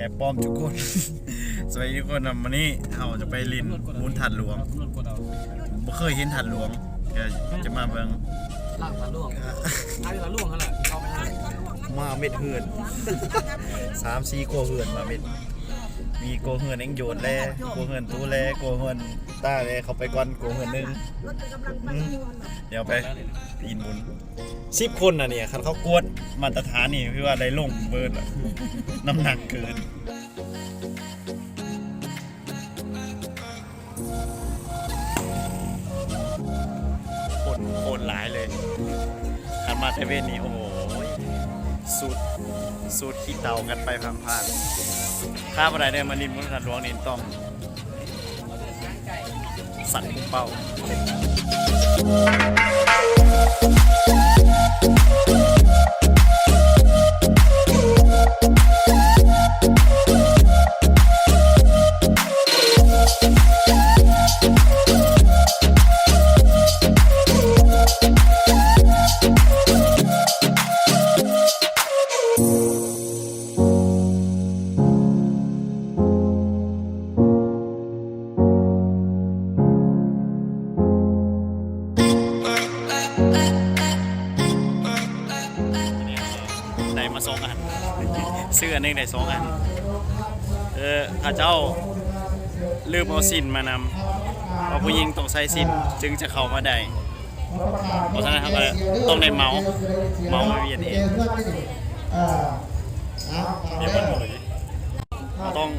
ແອບປອມທຸກຄົນ. ສະບາຍດີທຸກຄົນນະ, ມື້ນີ້ເຮົາຈະໄປຫຼິ້ນບຸນທາດຫຼວງ. ບໍ່ເຄີຍເຫັນທາດຫຼວງ ກໍຈະມາເບິ່ງ. ລ້າງທາດຫຼວງ ທາດຫຼວງຫັ້ນແຫຼະ ເຂົ້າໄປຫັ້ນ. ມາເມັດເຮືອນ ສາມສີ່ຄົວເຮືອນ ມາເມັດ. ມີຄົວເຮືອນເອັງໂຍດແລ, ຄົວເຮືອນຕູແລ, ຄົວເຮືອນຕາແລ. ເຂົ້າໄປກ່ອນຄົວເຮືອນໜຶ່ງ. ອືມ ດຽວໄປ ໄປຫຼິ້ນບຸນ. ສິບຄົນນະນີ້ ຄັນເຂົາກວດມາດຕະຖານນີ້ ຄືວ່າໄດ້ລົງເບີດລະ ນ້ຳໜັກເກີນ. ຄົນ ຄົນຫຼາຍເລີຍ. ຄັນມາແຕ່ເວັນນີ້ ໂອ້ຍ ສູດ ສູດຂີ້ເຕົ່າກັນໄປຜ່ານໆ. ຄາບໍ່ໄດ້ເດີ ມາຫຼິ້ນບຸນທາດຫຼວງນີ້ຕ້ອງ ສັ່ນເປົ່າ. ໄດ້ມາສອງອັນ ຊື້ອັນໜຶ່ງໄດ້ສອງອັນ. ເອີ ເຂົາເຈົ້າລືມເອົາສິ້ນມານຳ ເພາະຜູ້ຍິງຕ້ອງໃສ່ສິ້ນຈຶ່ງຈະເຂົ້າມາໄດ້. ເພາະສະນັ້ນເຮົາກໍຕ້ອງໄດ້ເໝົາ ເໝົາມາວຽນເອງ. ເຮົາຕ້ອງ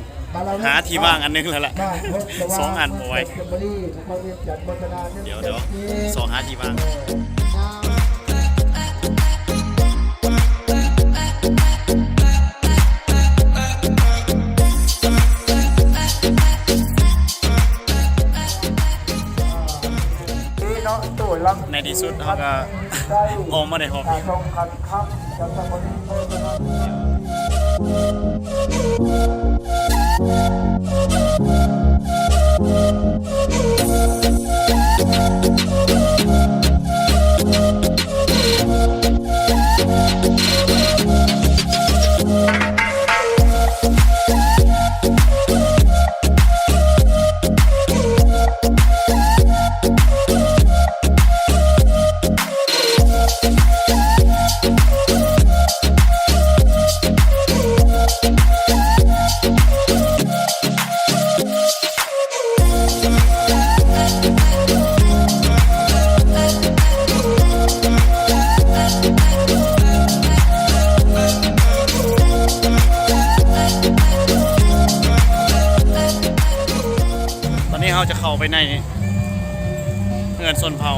ຫາທີ່ວ່າງອັນໜຶ່ງແລ້ວລະ ສອງອັນບໍ່ໄຫວ. ດຽວ ດຽວ ຊອກຫາທີ່ວ່າງ. ໃນທີ່ສຸດເຮົາກໍອອກມາໄດ້ຮອບ. ຕອນນີ້ເຮົາຈະເຂົ້າໄປໃນເຮືອນຊົນເຜົ່າ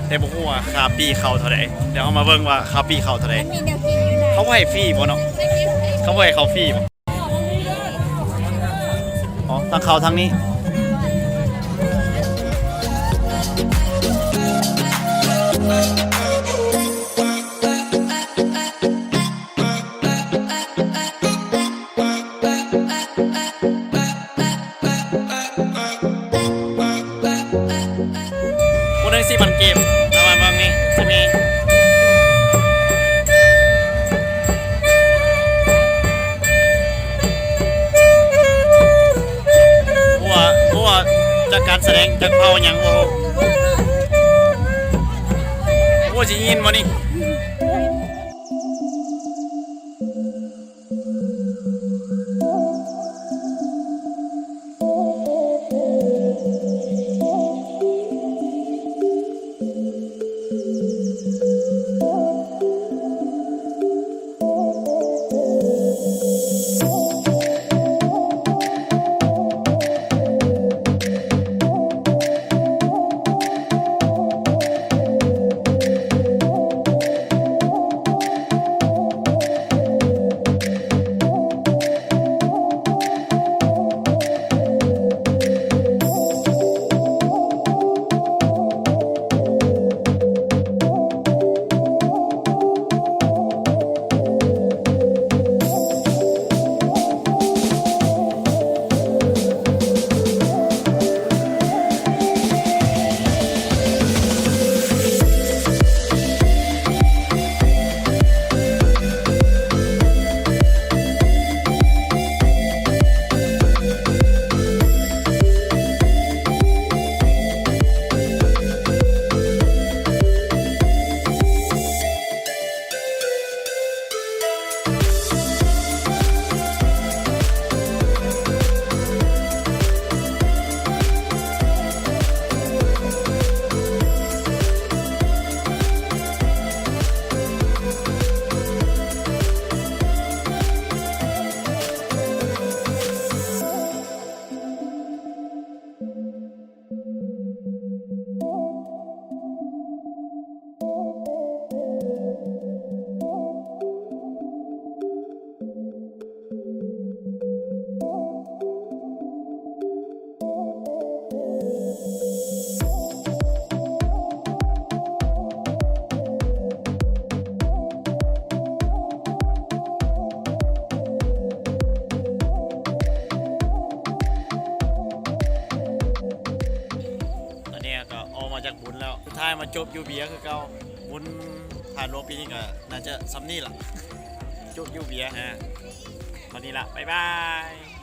ແຕ່ບໍ່ຮູ້ວ່າຄ່າປີ້ເຂົ້າເທົ່າໃດ. ດຽວເຮົາມາເບິ່ງວ່າຄ່າປີ້ເຂົ້າເທົ່າໃດ. ມັນມີແນວກິນຢູ່ນະ. ເຂົາບໍ່ໃຫ້ຟຣີບໍ່ເນາະ? ເຂົາບໍ່ໃຫ້ເຂົ້າຟຣີບໍ່? ອໍ ທາງເຂົ້າທາງນີ້. ຜູ້ໜຶ່ງສີ່ພັນກີບ ແລ້ວມາເບິ່ງນີ້ຊິມີ ບໍ່ຮູ້ວ່າ ບໍ່ຮູ້ວ່າຈາກການສະແດງຈາກເຜົ່າຫຍັງບໍ່ຮູ້. ແລ້ວກໍອອກມາຈາກບຸນແລ້ວ ສຸດທ້າຍມາຈົບຢູ່ເບຍຄືເກົ່າ. ບຸນທາດຫຼວງປີນີ້ກໍໜ້າຈະສ່ຳນີ້ລະ ຈົບຢູ່ເບຍຮະ. ເທົ່ານີ້ລະ ບາຍບາຍ.